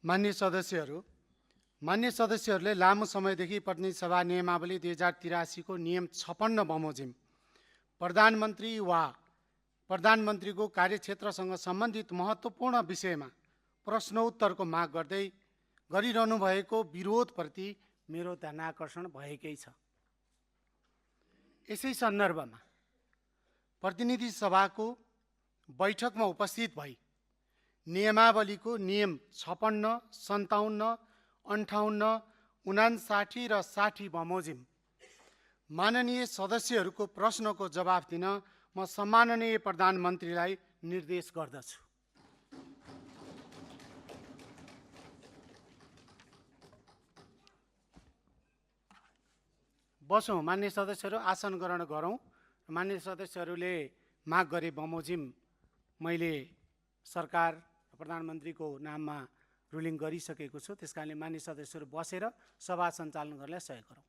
मान्य सदस्यहरूले लामो समयदेखि प्रतिनिधि सभा नियमावली 2083 को नियम 56 बमोजिम प्रधानमन्त्रीको कार्यक्षेत्रसँग सम्बन्धित महत्त्वपूर्ण विषयमा प्रश्नोत्तरको माग गर्दै गरिरहनु भएको विरोधप्रति मेरो ध्यानाकर्षण भएकै छ। यसै सन्दर्भमा प्रतिनिधि सभाको बैठकमा उपस्थित भई नियमावलीको नियम 56, 57, 58, 59 र 60 बमोजिम माननीय सदस्यहरूको प्रश्नको जवाफ दिन म सम्माननीय प्रधानमन्त्रीलाई निर्देश गर्दछु। बसौँ मान्य सदस्यहरू, आसन ग्रहण गरौँ। मान्य सदस्यहरूले माग गरे बमोजिम मैले सरकार प्रधानमन्त्रीको नाममा रुलिङ गरिसकेको छु। त्यसकारणले मान्य सदस्यहरू बसेर सभा सञ्चालन गर्नलाई सहयोग गरौँ।